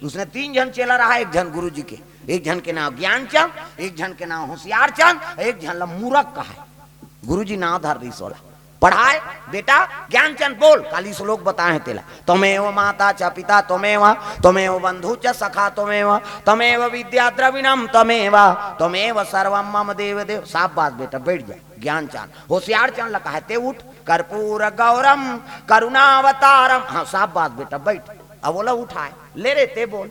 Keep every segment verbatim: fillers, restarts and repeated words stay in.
उसने तीन झन चेला रहा, एक झन गुरुजी के, एक झन के नाम ज्ञानचंद, एक झन के नाम होशियारचंद, एक झन ला मूरख कहाय। गुरुजी नाम धर दिस ओला, पढ़ाय, "बेटा ज्ञानचंद बोल, काली श्लोक बताए हैं तेला, त्वमेव माता च पिता त्वमेव, त्वमेव बंधु च सखा त्वमेव, त्वमेव विद्या द्रविणम त्वमेव, त्वमेव सर्वम मम देव देव।" शाबाश बेटा, बैठ जा। ज्ञानचंद, होशियारचंद ला कहाय, "ते उठ, कर्पूर गौरम करुणावतारम।" हाँ, शाबाश बेटा, बैठ। अब ओला उठाय, "ले रे, ते बोल।"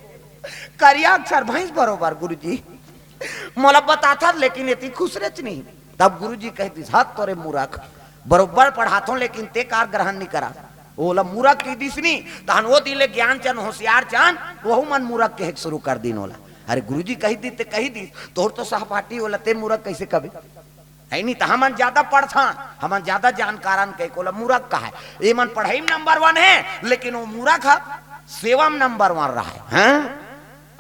करिया अक्षर भैंस बरोबर, "गुरुजी, मोला बताथस, लेकिन एती खुसरेच नहीं।" तब गुरुजी कहि दिस, "हद तोरे मूरख, बरोबर पढ़ाथों, लेकिन ते कार ग्रहण नहीं करा।" ओला मूरख कहि दिस नहीं, तहन ओ दिन ले ज्ञानचंद, होशियारचंद, वहू मन मूरख कहे शुरू कर दिन ओला। "अरे गुरुजी कहि दिस ते कहि दिस, तोर तो सहपाठी ओला, ते मूरख कैसे कबे?" है नहीं, तो हमन ज्यादा पढ़थन, हमन ज्यादा जानकारन कहे, कोला मूरख कहाय। ये मन पढ़ाई में नंबर वन है, लेकिन वो मूरख ह सेवा में नंबर वन रहा है। हाँ?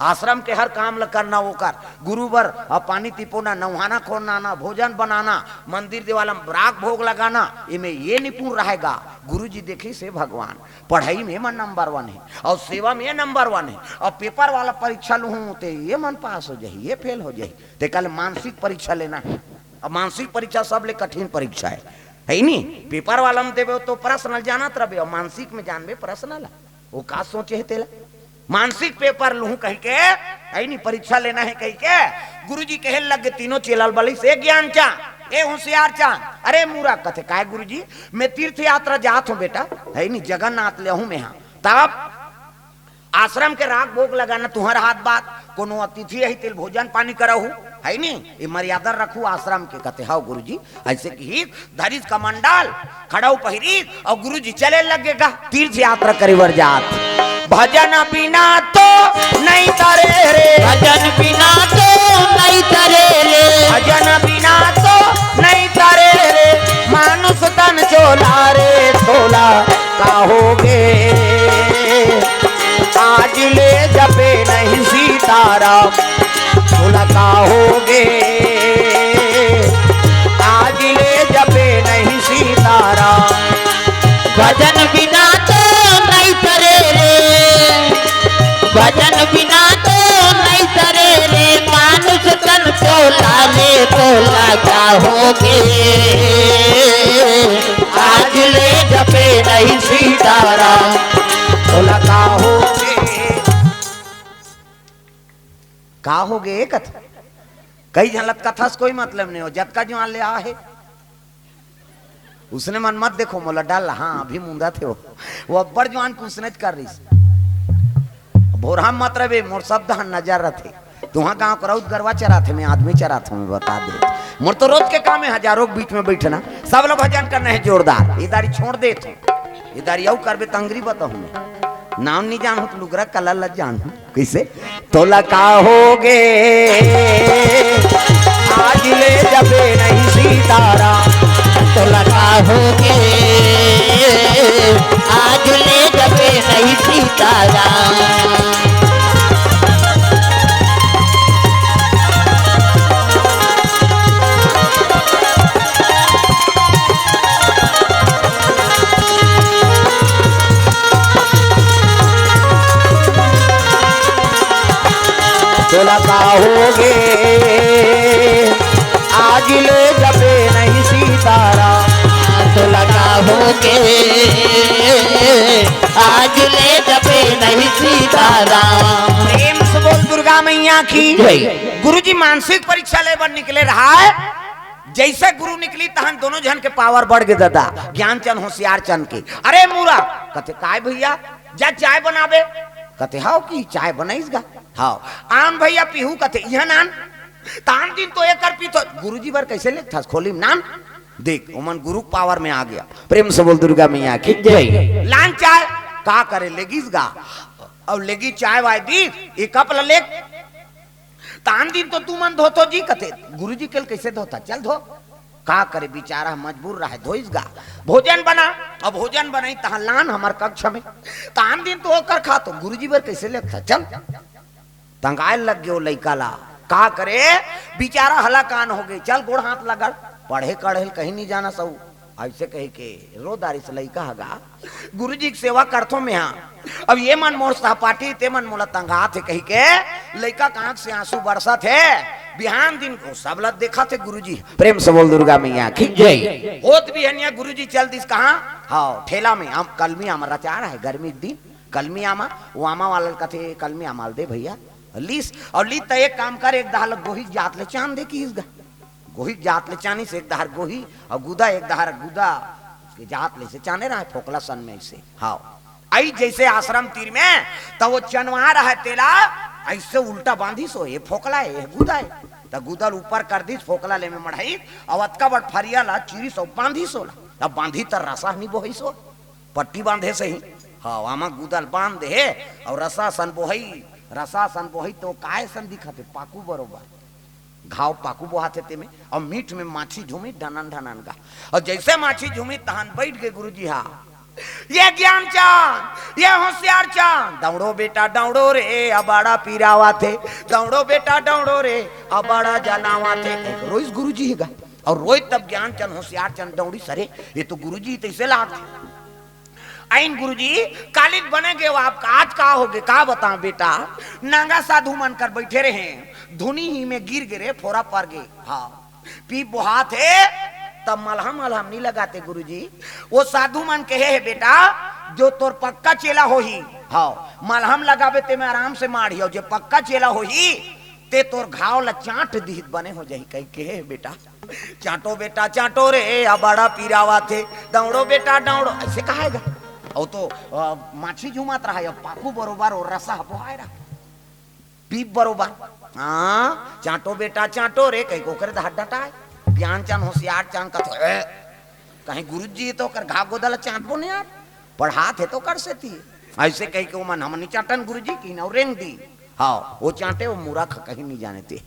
आश्रम के हर काम ल करना, ओकर गुरु बर, अ, पानी तिपोना, नहाना खोरनाना, भोजन बनाना, मंदिर देवाला में राख भोग लगाना, इमे ये निपुण रहेगा। गुरुजी देखिस हे भगवान, पढ़ाई में ये मन नंबर वन है और सेवा में ये नंबर वन है, और पेपर वाला परीक्षा लूहूं ते ये मन पास हो जाही, ये फेल हो जाही। ते कल मानसिक परीक्षा लेना है। अब मानसिक परीक्षा सबले कठिन परीक्षा है, है नी? पेपर वाला में देबे तो प्रश्न ल जानत रहिबे, और मानसिक में जानबे प्रश्न ला, वो का सोचे है तेला। मानसिक पेपर लूहूं कहि के, है नी, परीक्षा लेना है कहि के गुरुजी कहे लग गे, तीनों चेला ल बलिस, "ए ज्ञानचंद, ए होशियारचंद, अरे मूरख।" कथे, "काय गुरुजी?" "मैं तीर्थ यात्रा जात हूं बेटा, है नी, जगन्नाथ ले आहूं मैं हा।" तब आश्रम के राख भोग लगाना तुंहर हाथ बात, कोनो अतिथि आही तेल भोजन पानी करहू, है नी? ये मर्यादा रखू आश्रम के। कथे, "हव गुरुजी।" ऐसे कहिस, धरिस कमंडल, खड़ाऊ पहिरिस, और गुरुजी चले लगे गा तीर्थ यात्रा करे बर जात। भजन बिना तो नहीं तरे रे, भजन बिना तो नहीं तरे रे, भजन बिना तो नहीं तरे रे, मानुष तन चोला रे तोला। का होगे? आज ले जपे नहीं सीताराम, तोला का होगे? आज ले जपे नहीं सीताराम। भजन बिना तो नहीं तरे रे, भजन बिना तो नहीं तरे रे, मानुष तन चोला रे तोला का होगे? आज ले जपे नहीं सीताराम, तोला का होगे? का होगे कथे? कई झन ल त कथा से कोई मतलब नहीं हो, जतका जुआन ले आ हे। उसने मन मत देखो, मोला डर ला, हाँ, अभी मुंदा थे वो। वो अब्बड़ जुआन के उसने च कर रहीस। भोरहा मत रहे, मोर सब दहन नजर रथे। तुहा गांव करौत गरवा चराथे, मैं आदमी चराथे, मैं बता दे। मोर तो रोज के काम है, हजारों के बीच में बैठना, सब ला भजन करना है जोरदार। ये दारी छोड़ दे तू, ये दारी अउ करबे तंगरी बताहूं मैं। नाम नहीं जानहूं तो लुगरा कलर ला जानहूं। कैसे? तोला का होगे? आज ले जपे नहीं सीताराम। तोला का होगे? आज ले जपे नहीं सीताराम। तोला का होगे? आज ले जपे नहीं सीताराम। तोला का होगे? आज ले जपे नहीं सीताराम। प्रेम से बोल दुर्गा मैया की। जय। गुरुजी मानसिक परीक्षा ले बर निकले रहा है। जैसे गुरु निकली तहन दोनों झन के पावर बढ़ गे दादा, ज्ञानचंद होशियारचंद के। "अरे मूरा," कथे, "काय भैया?" "जा चाय बनाबे।" कथे, "हव की चाय बनाइस गा?" "हव।" "आन भैया पीहू?" कथे, "इहन आन।" "तान दिन तो एकर पीथो।" "गुरुजी बर कैसे लेथस खोली में नान?" देख, ओमन गुरु के पावर में आ गया। प्रेम से बोल दुर्गा मैया की जय। "लान चाय।" का करे, लेगिस गा। अउ लेगी चाय वाय दी, ए कप ल लेग। "तान दिन तो तुमन धोथो जी," कथे, "गुरुजी के ल कैसे धोथा, चल धो।" का करे, बेचारा मजबूर रहे, धोइस गा। "भोजन बना।" अब भोजन बनाई, तहां लान हमर कक्ष में। "तान दिन तो ओकर खाथो, गुरुजी बर कैसे लेगथा, चल।" तंगाय लग गयो लइका ला। का करे, बेचारा हलाकान हो गए, "चल गोड़ हाथ लगड़।" पढ़े कढ़े ल कहीं नहीं जाना सऊ। अइसे कहिके रो डारिस लइका ह गा। गुरुजी के सेवा करथों मेंहा, अब ये मन मोर सहपाठी, ते मन मोला तंगाथे कहिके लइका के आंख से आंसू बरसत हे। बिहान दिन ओ सब ला देखत हे गुरुजी। प्रेम से बोल दुर्गा मैया की जय। होत बिहनिया गुरुजी चल दिस कहां? हां, ठेला में आम, कलमी आमा रचार हे, गर्मी के दिन कलमी आमा, वो आमा वाला ल कथे, "कलमी आमा ल दे भइया।" लिस, अउ लिस त एक काम कर, एक डहर ल गोही के जात ले चान दे किहिस गा। गोही के जात ले चानिस, एक डहर गोही अउ गुदा, एक डहर गुदा के जात ले से चाने रहय, फोकला सन में अइसे। हां, अइस जइसे आश्रम तीर में, त वो चनवा रहय तेला अइसे उल्टा बांधिस हो, ये फोकला हे, ये गुदा हे। त गुदा ल ऊपर कर दिस, फोकला ले में मढ़ाइस, अउ अतका बड़ फरिया ला चीरिस अउ बांधिस ओला। अब बांधिस त रसा नइ बोहिस हो, पट्टी बांधे सही। हां, आमा गुदा ल बांध दे हे, अउ रसा सन बोहिस, रसा सन बोहिस त काय सन दिखत हे? पाकू बरोबर। घाव पाकू बोहाथे तेमे, अउ मीठ में माछी झूमिस ढनन ढनन गा। अउ जइसे माछी झूमिस तहन बइठ गे गुरुजी हा, "ये ज्ञान चंद, ये होशियार चंद, दौड़ो बेटा दौड़ो रे, अबाड़ा पिरावाथे, दौड़ो बेटा दौड़ो रे, अबाड़ा जनावाथे।" रोइस गुरुजी हे गा। अउ रोइस तब ज्ञान चंद, होशियार चंद दौड़िस, "अरे, ये तो गुरुजी तइसे लागथे।" अइन गुरुजी, काली बने गे हो आप, आज का होगे, का बतांव बेटा, नांगा साधु मन कर बइठे रहे, धुनी ही में गिर गे रे, फोरा पर गे। हां, पीप बोहाथे, तब मलहम मलहम नइ लगाते गुरुजी। वो साधु मन कहे हे बेटा, जो तोर पक्का चेला होही, हां, मलहम लगाबे तेमे आराम से माड़ही, अउ जे पक्का चेला होही, ते तोर घाव ला चांट दिही त बने हो जाही, कहिके कहे हे बेटा। चांटो बेटा चांटो रे, अबाड़ा पिरावाथे, दौड़ो बेटा दौड़ो, अइसे कहे गा। अउ तो, अ, माछी झूमत रहय, अउ पाकू बरोबर अउ रसा बोहाय रहय। पीप बरोबर। हां, चांटो बेटा चांटो रे, कहिके ओकरे डहर डटाय। ज्ञान चंद होशियार चंद कथे, "ए, कहीं गुरुजी तो ओकर घाव गुदा ल चांटबो नइ यार, पढ़ाथे त ओकर सेती।" अइसे कहिके ओमन, "हमन नइ चांटन गुरुजी," किहिन अउ रेंग दिस। हां, वो चांटे, वो मूरख कहीं नइ जाने ते।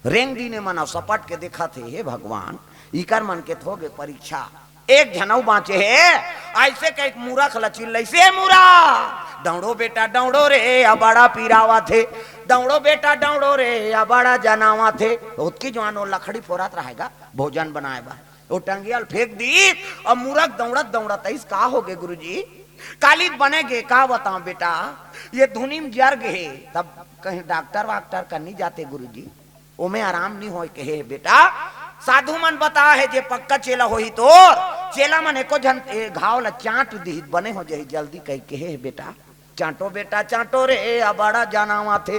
रेंग दिस ए मन अउ सपट के देखत हे, "हे भगवान, इकर मन के त होगे परीक्षा, एक झन अउ बांचे हे।" अइसे कहिके मूरख ल चिल्लाइस, "ए मूरख, दौड़ो बेटा दौड़ो रे, अबाड़ा पिरावाथे, दौड़ो बेटा दौड़ो रे, अबाड़ा जनावाथे।" ओतकी जुवार ओ लकड़ी फोरत रहय गा, भोजन बनाय बर। वो टंगिया ल फेंक दिस, अउ मूरख दौड़त दौड़त अइस, "का होगे गुरुजी? काली बने गे, का बतांव बेटा, ये धुनी में जर गे हे।" तब कहीं डॉक्टर वाक्टर कर नइ जाते गुरुजी। ओमे आराम नइ होय, कहे हे बेटा, साधु मन बताय हे, जे पक्का चेला होही तोर, चेला मन एको झन ए घाव ल चांट दिही त बने हो जाही जल्दी, कहिके कहे हे बेटा। चांटो बेटा चांटो रे, अबाड़ा जनावाथे,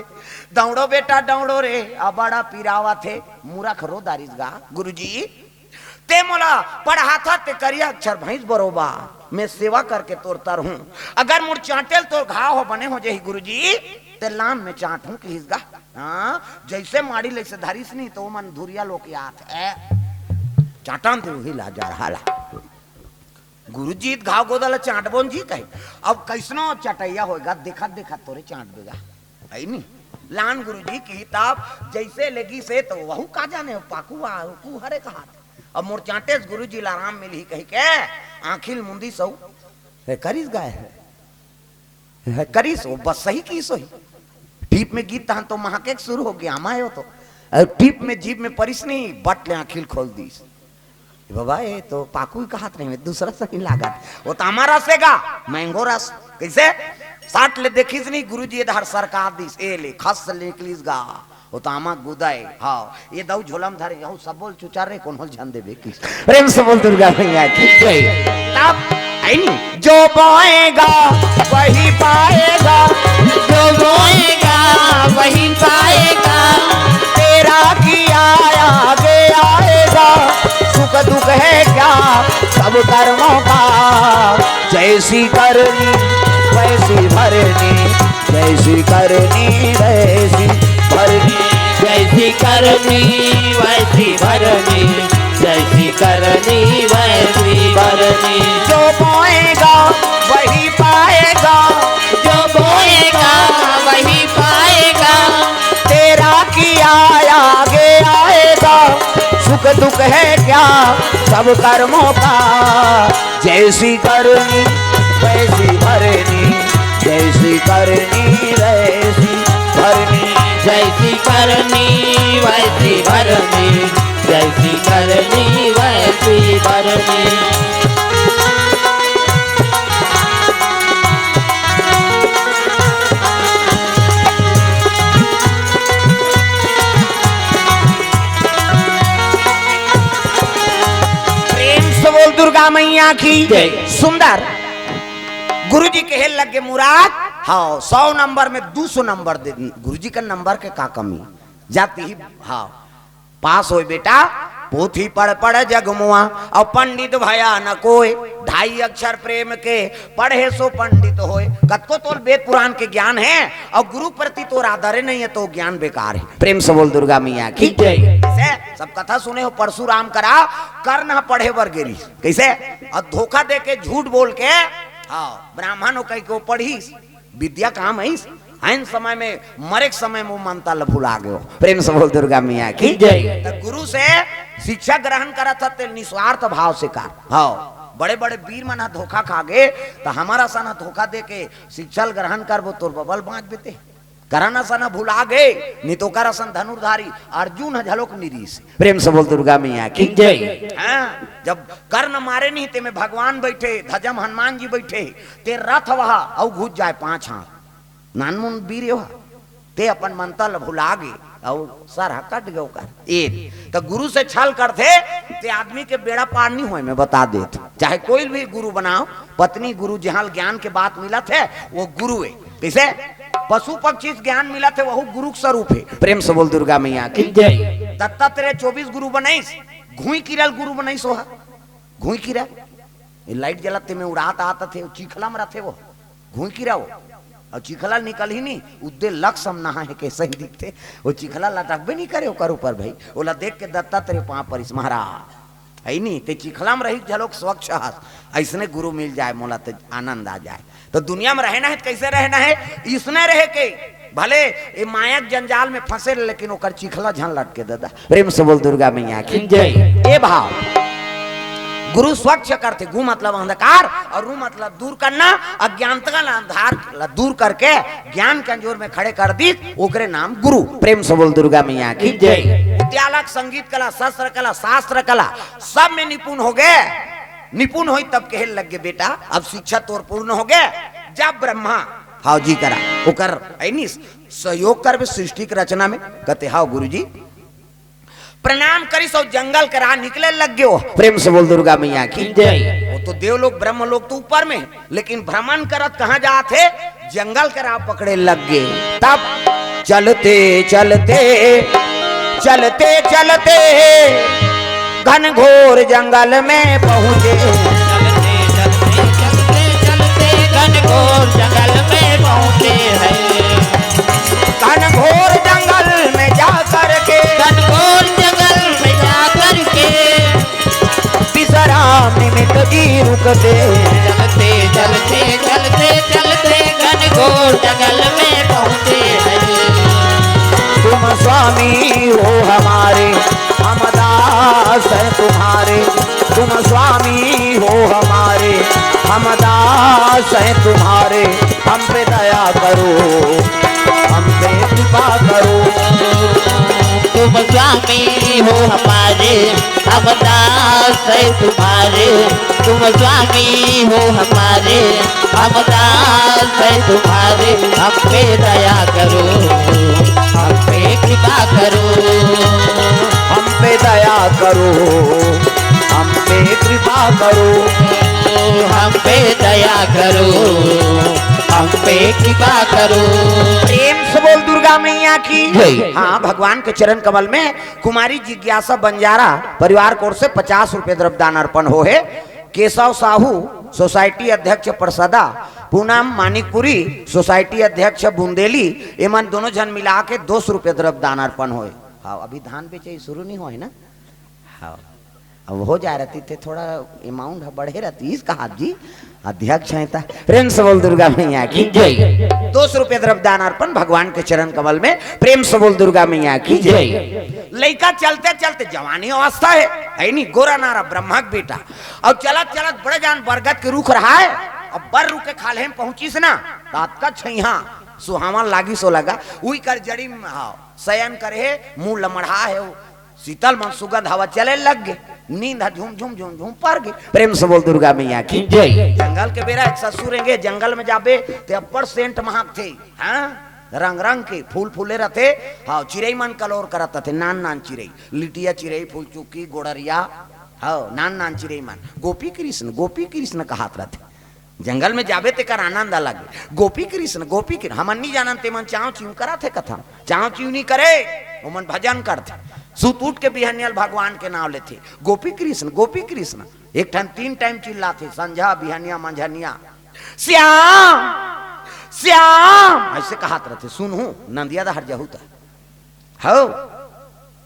दौड़ो बेटा दौड़ो रे, अबाड़ा पिरावाथे। मूरख रो डारिस गा, "गुरुजी, ते मोला पढ़ाथस ते करिया अक्षर भैंस बरोबर, मैं सेवा करके तोर तरहूं, अगर मोर चांटे ल तोर घाव ह बने हो जाही गुरुजी, ते लान में चांटहूं," किहिस गा। हां, जइसे माड़िस लइसे धरिस नहीं त ओमन धुरिया लोकियाथे, "ए, चांटन दे उही ला जरहा ला।" गुरुजी त घाव गुदा ल चांटबोन जी कहे। अब कइसनो चटइया होय गा, देखत देखत तोरे चांट देगा, हइ नी? लान गुरुजी किहिस तब जइसे लेगिस हे त वहू का जाने, पाकू आ, कू हरे कहाथे। अब मोर चांटे से गुरुजी ल आराम मिलही कहिके आंखी ल मुंदिस अउ हे करिस गा, हे करिस, वो बस सही किहिस होही। पीप में गिस तहन तो महके के शुरू होगे, आमा हे वो तो। अउ पीप में जीभ में परिस नहीं, बट ले आंखी ल खोल दिस। "ए बाबा, ये तो पाकू ही कहात नहीं, दूसरा सही लागत। वो तो आमा रस हे गा, mango रस।" कइसे? साट ले देखिस नहीं, गुरुजी ए डहर सरका दिस, ए ले, खस ले निकलिस गा। वो तो आमा गुदा हे। हां, ये दऊ झोला में धरे, यहू सब बोल चुचार रे, कोनो ल झन देबे किहिस। प्रेम से बोल दुर्गा मैया की जय। तब, हइ नी, "जो बोएगा वही पाएगा, जो बोएगा वही पाएगा, तेरा किया आगे आएगा, सुख दुख है क्या सब कर्मों का, जैसी करनी वैसी भरनी, जैसी करनी वैसी भरनी।" जैसी करनी वैसी भरनी, जैसी करनी वैसी भरनी। जो बोएगा वही पाएगा, जो बोएगा वही पाएगा, तेरा किया आगे आएगा, सुख दुख है क्या सब कर्मों का, जैसी करनी वैसी भरनी, जैसी करनी वैसी भरनी। जैसी करनी वैसी भरनी, जैसी करनी वैसी भरनी। दुर्गा मैया की जय। सुंदर। गुरुजी कहे लगे मुराद, हाँ, सौ नंबर में दू सौ नंबर दे। गुरुजी का नंबर के का कमी? जाती ही, हाँ, पास होय बेटा, पोथी पढ़ पढ़ जग मुआ, अउ पंडित भया न कोय, ढाई अक्षर प्रेम के, पढ़े सो पंडित होय। कतको तोर वेद पुराण के ज्ञान हे, अउ गुरु प्रति तोर आदरे नहीं हे, त ओ ज्ञान बेकार हे। प्रेम से बोल दुर्गा मैया की जय। से सब कथा सुने हो परशुराम करा, कर्ण ह पढ़े बर गे रिहिस। कइसे? अउ धोखा दे के, झूठ बोल के, हाँ, ब्राह्मण हो कहिके ओ पढ़िस, विद्या काम आइस, एन समय में, मरे के समय में ओ मंतर ल भुला गे हो। प्रेम से बोल दुर्गा मैया की जय। त गुरु से शिक्षा ग्रहण करत हस ते निस्वार्थ भाव से कर। हाँ, बड़े बड़े वीर मन ह धोखा खा गे, त हमर असन ह धोखा दे के शिक्षा ल ग्रहण करबो, तोर बबल बाँचबे ते। कर्ण असन ह भुला गे, नहीं त ओकर असन धनुर्धारी अर्जुन ह घलोक नइ रिहिस। प्रेम से बोल दुर्गा मैया की जय। हाँ, जब कर्ण मारे नहीं, ते में भगवान बइठे, ध्वजा म हनुमान जी बइठे, ते रथ वहा अउ घुस जाय पाँच हाथ। नानमुन वीर यो ह, ते अपन मंतर ल भुला गे, अउ सर ह कट गे ओकर। ए, त गुरु से छल करथे, ते आदमी के बेड़ा पार नहीं होय, मैं बता देत। चाहे कोई भी गुरु बनाओ, पत्नी गुरु, जहाँ ज्ञान के बात मिलत हे, वो गुरु हे। कइसे? पशु पक्षी से ज्ञान मिलत हे, वहू गुरु के स्वरूप हे। प्रेम से बोल दुर्गा मैया की जय। दत्तात्रेय चौबीस गुरु बनइस, घुई किरा ल गुरु बनइस, ओहा घुई किरा। ये लाइट जलत ते में उड़ात आत थे, चिखला म रथे वो, घुई किरा वो। अउ चिखला निकलही नहीं, उद्दे लक समनहा हे, कइसे ही दिखथे। वो चिखला लटकबे नहीं करे ओकर ऊपर भाई। ओला देख के दत्तात्रेय पाँव परिस, महाराज, हे नहीं, ते चिखला म रहिके घलोक स्वच्छ हस, अइसने गुरु मिल जाय मोला, त आनंद आ जाय। त दुनिया म रहना हे, त कइसे रहना हे? इसने रहे के, भले ए माया के जंजाल में फंसे रहे, लेकिन ओकर चिखला झन लटके ददा। प्रेम से बोल दुर्गा मैया की जय। ए भाव, गुरु स्वच्छ करथे, गु मतलब अंधकार अउ रु मतलब दूर करना, अज्ञानता का अंधार ला दूर करके ज्ञान के अंजोर में खड़े कर दिस, ओकरे नाम गुरु। प्रेम से बोल दुर्गा मैया की जय। विद्या ला, संगीत कला, शस्त्र कला, शास्त्र कला, सब में निपुण हो गे। निपुण होय तब कहे लग गे, बेटा, अब शिक्षा तोर पूर्ण हो गे, जा ब्रह्मा, हाव जी करा, ओकर, हे नहीं, सहयोग करबे सृष्टि के रचना में। कथे, हाव गुरुजी। प्रणाम करिस अउ जंगल के राह निकले लग गे। प्रेम से बोल दुर्गा मैया की जय। वो तो देवलोक ब्रह्मलोक तो ऊपर में हे, लेकिन भ्रमण करत कहाँ जात हे? जंगल के राह पकड़े लग गे। तब चलते चलते, चलते चलते घनघोर जंगल में पहुँचे। चलते चलते चलते चलते घनघोर जंगल में पहुँचे हैं। घनघोर जंगल में जा करके, घनघोर जंगल में जा करके विश्राम निमित्त जी रुकते। चलते चलते चलते चलते घनघोर जंगल में पहुँचे हैं। तुम स्वामी हो हमारे, हम दास हैं तुम्हारे। तुम स्वामी हो हमारे, हम दास हैं तुम्हारे। हम पे दया करो, हम पे कृपा करो। तुम स्वामी हो हमारे, हम दास है तुम्हारे। तुम स्वामी हो हमारे, हम दास है तुम्हारे। हम पे दया करो, हम पे कृपा करो। हम पे दया करो, हम पे कृपा करो। हम पे दया करो, हम पे कृपा करो। प्रेम से बोल दुर्गा मैया की जय। हाँ, भगवान के चरण कमल में कुमारी जिज्ञासा बंजारा परिवार की ओर से पचास रुपए द्रव्य दान अर्पण हो हे। केशव साहू सोसाइटी अध्यक्ष परसदा, पूनम मानिकपुरी सोसाइटी अध्यक्ष बुंदेली, एमन दोनों झन मिला के दो सौ रुपए द्रव्य दान अर्पण होए। हाँ, अभी धान बेचे शुरू नहीं होए ना। हाँ, अब हो जाय रहती ते थोड़ा amount ह बढ़े रहती, इस कहा जी अध्यक्ष हैं ता। प्रेम से बोल दुर्गा मैया की जय। दो सौ रुपए द्रव्य दान अर्पण भगवान के चरण कमल में। प्रेम से बोल दुर्गा मैया की जय। लइका चलते चलते जवानी अवस्था है, है नी, गोरा नारा ब्रह्मा के बेटा, अउ चलत चलत बड़े जान बरगद के रुख रहा है, अब बर रुख के खाल्हे में पहुंचिस ना, त अतका छइहा सुहावन लागिस ओ लगा, उही कर जड़ी में, हाँ, शयन करे हे, मुंह ल मढ़ा हे, शीतल मन सुगंध हवा चले लग गे, नींद ह झूम झूम झूम झूम पर गे। प्रेम से बोल दुर्गा मैया की जय। जंगल के बेरा एक ससुर रेंगे, जंगल में जाबे ते अब्बड़ सेंट महकथे, हाँ, रंग रंग के फूल फूले रथे, हाँ, चिरई मन कलोर करत रथे, नान नान चिरई, लिटिया चिरई, फूलचुकी, गोड़रिया, अउ नान नान चिरई मन गोपी कृष्ण, गोपी कृष्ण कहत रथे। जंगल में जाबे तेकर आनंद अलग हे। गोपी कृष्ण, गोपी कृष्ण, हमन नी जानन, ते मन चाव चिव करत हे कथन। चाव चिव नी करे, ओमन भजन करथे। सुत उठ के बिहनिया ल भगवान के नाव लेथे, गोपी कृष्ण, गोपी कृष्ण। एक ठन तीन टाइम चिल्लाथे, संझा, बिहनिया, मंझनिया, "श्याम, श्याम" अइसे कहत रथे। सुनहू, नंदिया डहर जहू त। हव,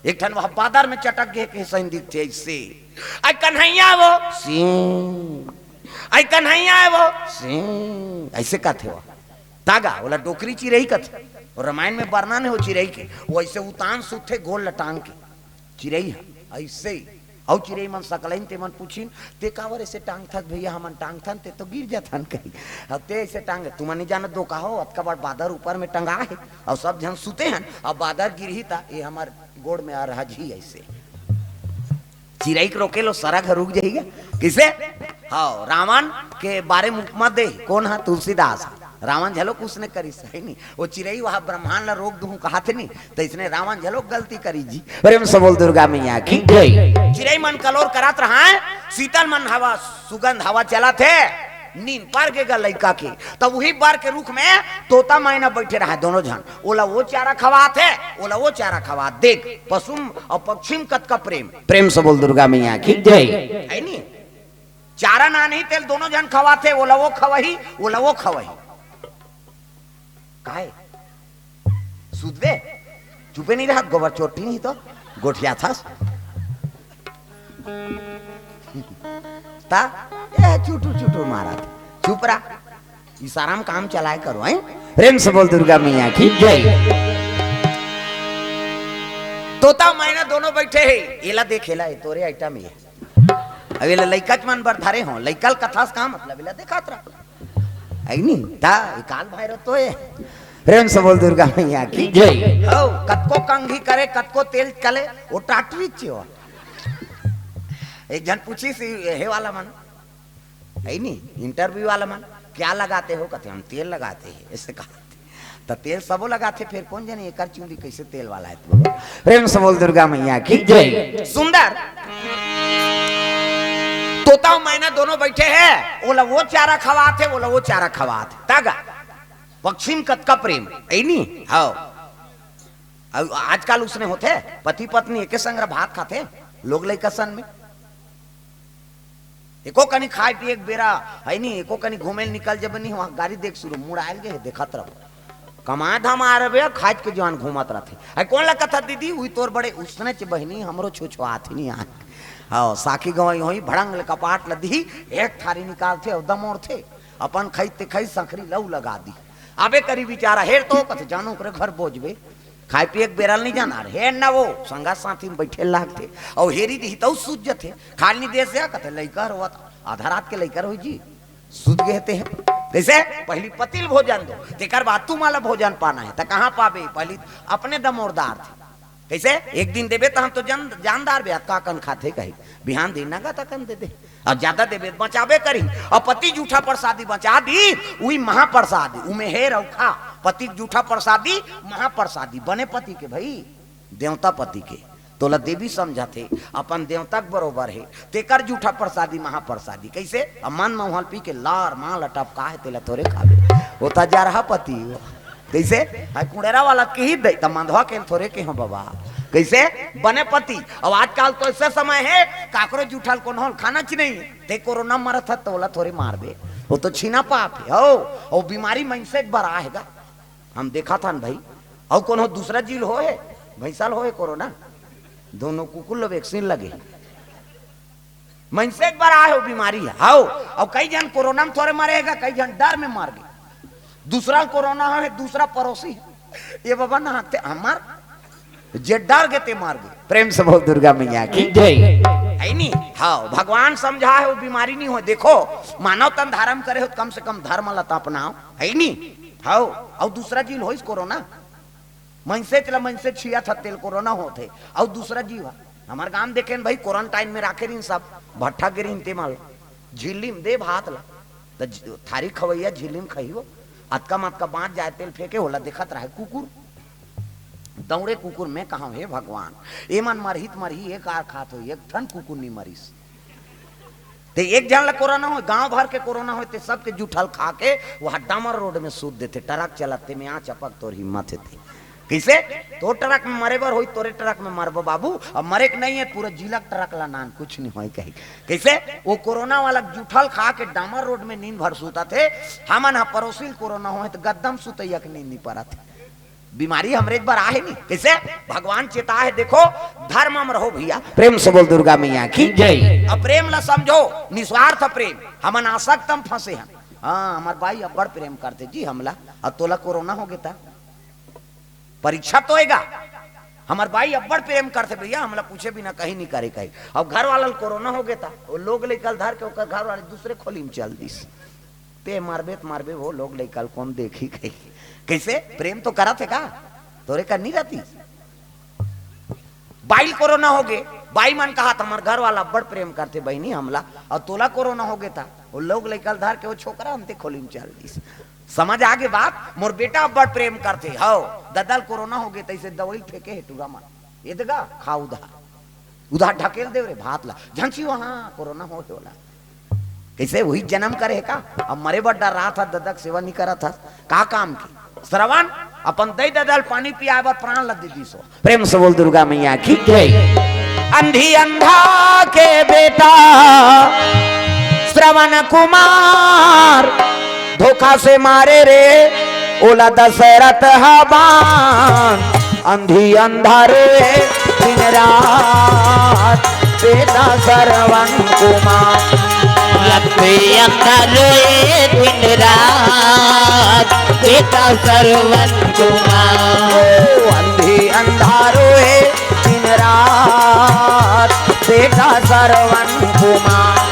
एक ठन वह बादर में चटक गे के सही दिखथे अइसे। "अइ कन्हैया वो, सिंह, अइ कन्हैया वो, सिंह" अइसे कथे वो। तागा, ओला डोकरी चिरई कथे। अउ रामायण में बरनन हे वो चिरई के। वो अइसे उतान सुतथे गोड़ ल टांग के। चिरई ह अइसे ही। अउ चिरई मन सकलाइन, ते मन पूछिन, "ते काबर अइसे टांगथस भैया, हमन टांगथन ते तो गिर जाथन," कही। "अब ते अइसे टांग, तुमन नी जानत दो का हो, अतका बड़ बादर ऊपर में टंगा हे, अउ सब झन सुते हन, अब बादर गिरही त ये हमर गोड़ में अरहजही अइसे।" चिरई के रोके ल ओ सरग ह रुक जही गा। कइसे? हव, रावण के बारे में उपमा दे, कोन ह? तुलसीदास ह। रावण झलो कुछ ने करिस, हे नी? ओ चिरई वहा ब्रह्मांड ल रोक दूहूं कहत हे नी, त इसने रावण झलो गलती करिस जी। प्रेम से बोल दुर्गा मैया की जय। चिरई मन कलोर करत रहय, शीतल मन हवा, सुगंध हवा चलत हे, नींद पर गे गा लइका के। तब उही बर के रुख में तोता मैना बइठे रहय दोनों झन, ओला ओ चारा खवात हे, ओला ओ चारा खवात। देख, पशु अउ पक्षी म कतका प्रेम। प्रेम से बोल दुर्गा मैया की जय। हे नी? चारा नानही तेल दोनों झन खवाथे, ओला ओ खवही, ओला ओ खवही। काय? सुतबे? चुपे नी रहत, गोबर चोट्टी नी तो गोठियाथस। ता, ए, चुटुर चुटुर मारत। चुप रह। इशारा म काम चलाय करो, हैं? प्रेम से बोल दुर्गा मैया की जय। तोता मैना दोनों बइठे हे, एला देख, एला, ए तोरे आइटम ए। अब एला लइकाच मन बर धरे हों, लइका ल कथस का मतलब, एला देखत रह। हे नी? ता, ए काल भैरव तो ए। प्रेम से बोल दुर्गा मैया की जय। हव, कतको कंघी करे, कतको तेल चले, ओ टाटरी च हे। एक झन पूछिस, हे वाला मन, हे नी, interview वाला मन, "क्या लगाते हो?" कथे, "हम तेल लगाते हैं," अइसे कहा। त तेल सबो लगाथे, फेर कोन जनी एकर चुंदी कइसे तेल वाला हे त? प्रेम से बोल दुर्गा मैया की जय। सुंदर तोता अउ मैना दोनों बइठे हे, ओला ओ चारा खवात हे, ओला ओ चारा खवात हे। तागा, पक्षी म कतका प्रेम, हे नी? हव। अउ आजकल उसने होथे, पति पत्नी एके संग भात खाथे, लोग लइका सन में। एको कनी खाय पिए के बेरा हे नी, एको कनी घूमे ल निकल जबे नी, वहाँ गाड़ी देख सुरू, मुड़ायल गे हे, देखत रहो। कमाय धमाय रहे, खाय के जवान घूमत रथे। अइ कोन ला कथा दीदी, उही तोर बड़े उसने च बहिनी, हमरो छुछुआत ही नी आय। हव, साखी गंवई होही, भड़ंग ले कपाट ल दिही, एक थारी निकालथे अउ दमोरथे। अपन खइत ते खइत, संखरी लऊ लगा दी। आबे करी बिचारा, हेर तो कथे, जानो ओकरे घर बोजबे। खाय पिए के बेरा ल नी जाना, हेर ना वो, संगा साथी म बइठे लागथे। अउ हेरी दिही तउ सूत जथे। खाय ल नी देस या, कथे, लइका रोवत, आधा रात के लइका रोही जी, सूत गे हे ते ह। कइसे? पहिली पति ल भोजन दो, तेकर बाद तुमन ला भोजन पाना हे। त कहाँ पाबे? पहिली अपने दमोरदार थे। कइसे? एक दिन देबे त हम तो जन-, जानदार बे, अतका कन खाथे कही। बिहान दिन नगद अकन दे दे। अउ जादा देबे त बचाबे करही। अउ पति जूठा परसादी बचा दी, उही महापरसादी, उमे हेर अउ खा। पति के जूठा परसादी, महापरसादी, बने पति के भई, देवता पति के। तोला देवी समझत हे, अपन देवता के बरोबर हे, तेकर जूठा परसादी, महापरसादी। कइसे? अब मन म उहल पी के लार मां ल टपका हे, तेला थोरे खाबे। ओ त जरहा पति। कइसे? हाय कुड़ेरा वाला किही दे, त मंधवा के ल थोरे केहों बबा। कइसे? बने पति। अब आजकल तो अइसे समय हे, काकरो जूठा ल कोनो ल खाना च नहीं। ते कोरोना मरत ह, त ओला थोरे मारबे। ओ तो छीना पाप हे। हव, ओ बीमारी मइनसे के बर आय हे गा। हम देखत हन भई। अउ कोनो दूसरा जीव ल होय हे, भइँसा ल होय हे कोरोना। दोनों कुकुर ल vaccine लगे हे। मइनसे के बर आय हे ओ बीमारी ह। हव, अउ कई झन कोरोना म थोरे मरे हे गा, कई झन डर में मर गे। दूसरा ल कोरोना होय हे, दूसरा परोसी हे। ए बबा ना हकथे, हमर जे डर गे ते मर गे। प्रेम से बोल दुर्गा मैया की जय। हे नी? हव, भगवान समझाय हे ओ बीमारी नी होय। देखो, मानव तन धारण करे हो त कम से कम धर्म ल त अपनाव। हे नी? हव, अउ दूसरा जीव ल होइस कोरोना। मइनसे च ल मइनसे छियत ह तेल कोरोना होत हे। अउ दूसरा जीव ह। हमर गांव देखेन भई, quarantine में राखे रहिन सब, भट्ठा गे रहिन ते मन ल। झिल्ली म दे भात ल। त झ-, थारी खवइया झिल्ली म खही हो। अतका म अतका बांच जाय तेल फेंके, ओला देखत रहय कुकुर। दौड़े कुकुर, में कहंव, "हे भगवान, ए मन मरही त मरही, ए कार खात होही, एक ठन कुकुर नी मरिस।" ते एक झन ला कोरोना होय, गांव भर के कोरोना होय, ते सबके जूठल खा के वहां डामर रोड में सूत देथे, ट्रक चलत ते में आ चपक तोर हिम्मत हे ते। कइसे? तोर ट्रक में मरे बर होई, तोरे ट्रक में मरबो बाबू, अब मरे के नहीं है, पूरा जिला के ट्रक ला नान, कुछ नहीं होय कही। कइसे? वो कोरोना वाला जूठल खा के डामर रोड में नींद भर सूतत हे, हमन ह पड़ोसी ल कोरोना होय त गद्दा म सुतइया के नींद नहीं परत हे। बीमारी हमरे बर आहे नहीं। कइसे? भगवान चेता हे, देखो, धर्म म रहो भैया। प्रेम से बोल दुर्गा मैया की जय। अब प्रेम ला समझो, निस्वार्थ प्रेम। हमन आसक्त म फंसे हन। हाँ, हमर बाई अब्बड़ प्रेम करथे जी हमला, अब तोला कोरोना हो गे त परीक्षा तो होएगा। हमर बाई अब्बड़ प्रेम करथे भैया, हमला पूछे बिना कहीं नहीं करे कही। अब घर वाला ल कोरोना हो गे त वो लोग लइका ल धर के ओकर घर वाले दूसरे खोली में चल दिस। ते मारबे त मारबे, वो लोग लइका ल कौन देखी कही। कइसे? प्रेम तो करत हे का? तोरे कर नहीं रहती। बाई ल कोरोना हो गे, बाई मन कहा त हमर घर वाला अब्बड़ प्रेम करथे बहिनी हमला, और तोला कोरोना हो गे त वो लोग लइका ल धर के वो छोकरा अंते खोली में चल दिस। समझ आ गे बात? मोर बेटा अब्बड़ प्रेम करथे, हव, ददा ल कोरोना हो गे, तइसे दवाई ल फेंके हे टूरा मन। ये दगा, खा उधार, उधार ढकेल देव रे भात ला, झंसी वहां कोरोना हो हे ओला। कइसे? वही जन्म करे हे का? अब मरे बर डर रहा था, ददा के सेवा नहीं करा था, का काम की? श्रवण अपन दई ददा ल पानी पियाए बर प्राण ल दे दिस हो। प्रेम से बोल दुर्गा मैया की जय। अंधी अंधा के बेटा श्रवण कुमार धोखा से मारे रे, ओला दशरथ ह बाण। अंधी अंधा रोए दिन रात, बेटा श्रवण कुमार। अंधी अंधा रोए दिन रात, बेटा श्रवण कुमार। ओ अंधी अंधा रोए दिन रात, बेटा श्रवण कुमार।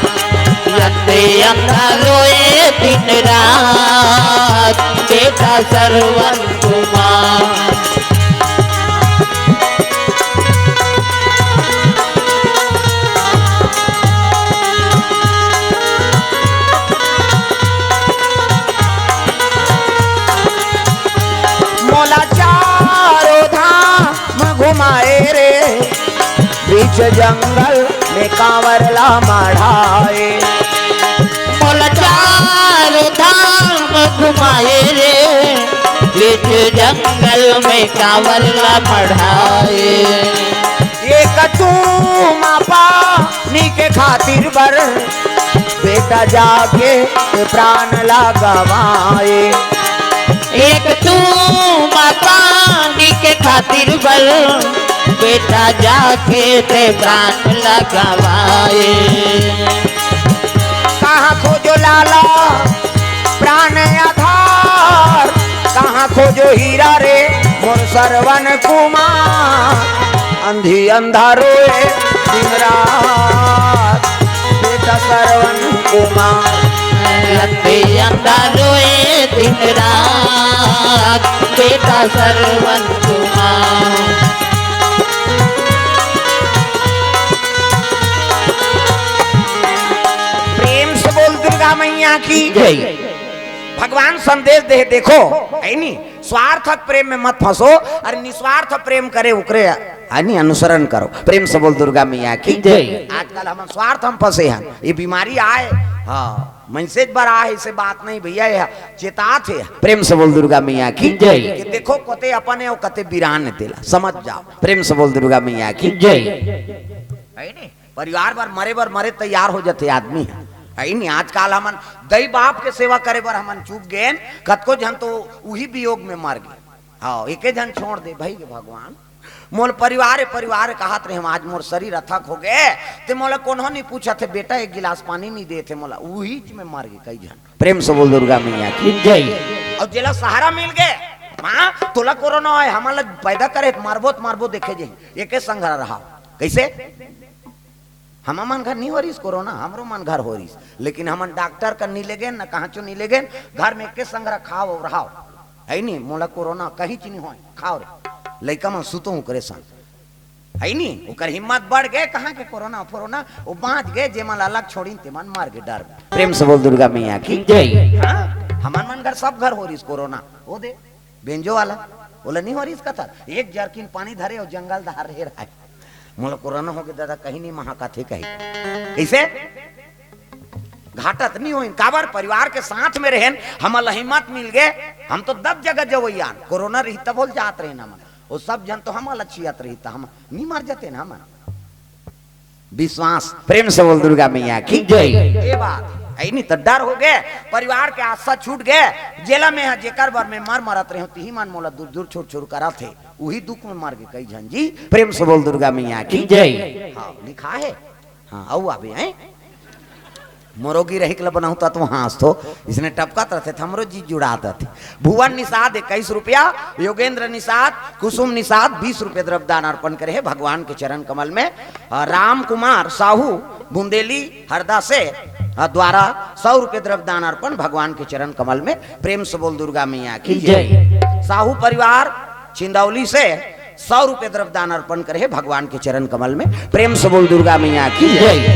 अंधी अंधा रोए दिन रात, बेटा श्रवण कुमार। मोला चारों धाम घुमाए रे, बीच जंगल में कांवर ला मढ़ाए। मोला चारों धाम घुमाए रे, बीच जंगल में कांवर ला मढ़ाए। एक तू मापा नी के खातिर बर, बेटा जाके प्राण ला गवाए। एक तू मापा नी के खातिर बर, बेटा जाके ते प्राण ला गवाए। कहाँ खोजो लाला प्राण आधार, कहाँ खोजो हीरा रे मोर श्रवण कुमार। अंधी अंधा रोए दिन रात, बेटा श्रवण कुमार। अंधी अंधा रोए दिन रात, बेटा श्रवण कुमार। प्रेम से बोल दुर्गा मैया की जय। भगवान संदेश दे, देखो, है नी, स्वार्थक प्रेम में मत फंसो, अरे निस्वार्थ प्रेम करे उकरे, है नी, अनुसरण करो। प्रेम से बोल दुर्गा मैया की जय। आजकल हम स्वार्थ हम फंसे हैं, ये बीमारी आए, हाँ, मनसेज बर आए, इसे बात नहीं भैया, ये चेतात है। प्रेम से बोल दुर्गा मैया की जय। कि देखो, कते अपन है, वो कते बिरान है तेला, समझ जाओ। प्रेम से बोल दुर्गा मैया की जय। है नी? परिवार बर मरे बर मरे तैयार हो जाते आदमी ह। है नी? आजकल हमन दई बाप के सेवा करे बर हमन चूक गेन, कतको झन तो उही वियोग में मर गे। हाँ, एके झन छोड़ दे भाई के भगवान, मोल परिवार है, परिवार है कहत रहे हम, आज मोर शरीर अथक हो गए, ते मोला कोनो नहीं पूछत हे, बेटा एक गिलास पानी नहीं देत हे मोला, उही में मर गे कई झन। प्रेम से बोल दुर्गा मैया की जय। और जेला सहारा मिल गए, माँ तोला कोरोना है, हमन ला पैदा करे, मारबो त मारबो, देखे जे एके संघरा रहा। कैसे? हमर मन घर नहीं हो रहीस कोरोना, हमरो मन घर हो रहीस, लेकिन हमन डॉक्टर कर नहीं ले गेन, न कहाँ चो नहीं ले गेन, घर में एके संघरा खाओ और रहाओ, है नहीं, मोला कोरोना कहीं च नहीं होय, खाओ रे, लइका मन सुतो ओकरे संग, है नहीं, ओकर हिम्मत बढ़ गए, कहाँ के कोरोना फोरोना, वो बांच गए, जे मन अलग छोड़िन, ते मन मर गए डर में। प्रेम से बोल दुर्गा मैया की जय। हाँ, हमर मन घर सब घर हो रहीस कोरोना, वो दे, बेंजो वाला, ओला नहीं हो रहीस कथा, एक जरकिन पानी धरे और जंगल दहार रहे रहा। मोला कोरोना हो गया दादा, कहीं नहीं महा कथे कही। कैसे? घाटा त नहीं होइन, काबर परिवार के साथ में रहेन, हमला हिम्मत मिल गे। हम तो दब जगह जवैयान, कोरोना रही तब होल जात रहेन हमन, वो सब जन तो हमला छियत रही त हम नहीं मर जतेन हमन। विश्वास, प्रेम से बोल दुर्गा मैया की जय। ये बात है, नहीं तो डर हो गे, परिवार के आस्था छूट गे। जेला में ह जेकर बर में मर मरत रहे हो, तिही मन मोला दूर दूर छोड़ छोड़ करत हे, उही दुख में मर गे कई झन जी। प्रेम से बोल दुर्गा मैया की जय। हाँ, लिखा है। हाँ, अउ आबे हैं। मोरोगी रहिक ल बनाहूं त तो हाँस थो, इसने टपकत रहते थे, हमरो जी जुड़ा देते। भुवन निषाद इक्कीस रुपया, योगेंद्र निषाद, कुसुम निषाद बीस रुपये द्रव्य दान अर्पण करे हे भगवान के चरण कमल में। अ, राम कुमार साहू बुंदेली हरदा से, अ, द्वारा सौ रुपये द्रव्य दान अर्पण भगवान के चरण कमल में। प्रेम से बोल दुर्गा मैया की जय। साहू परिवार चिंदौली से सौ रुपये द्रव्य दान अर्पण करे हे भगवान के चरण कमल में। प्रेम से बोल दुर्गा मैया की जय।